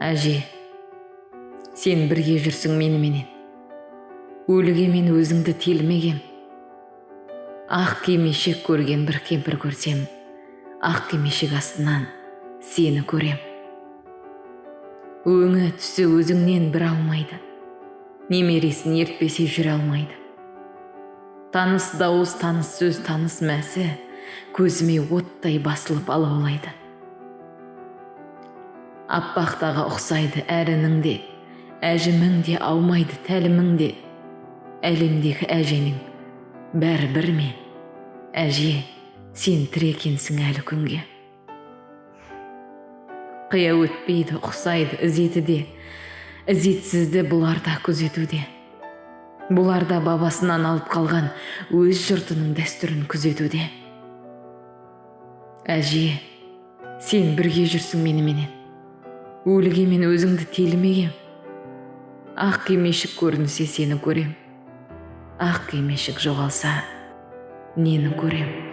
Әже, сен бірге жүрсің меніменен. Өліге мен өзіңді телімегем. Ақ кимешек көрген бір кемпір көрсем, ақ кимешек астынан сені көрем. Өңі түсі өзіңнен бір аумайды. Немересін ертпесе жүре алмайды. Таныс дауыс, таныс сөз, таныс мәсі көзіме оттай басылып алаулайды. Аппақтаға ұқсайды әрінің де, әжімің де аумайды тәлімің де. Әлемдегі әженің бәрі бір ме? Әже, сен тірі екенсің әлі күнге. Қия өтпейді, ұқсайды ізеті де, ізетсізді бұлар да күзетуде. Бұлар да бабасынан алып қалған өз жұртының дәстүрін күзетуде. Әже, сен бірге жүрсің меніменен. Өліге мен өзіңді телімегем. Ақ кимешек көрінсе, сені көрем. Ақ кимешек жоғалса, нені көрем?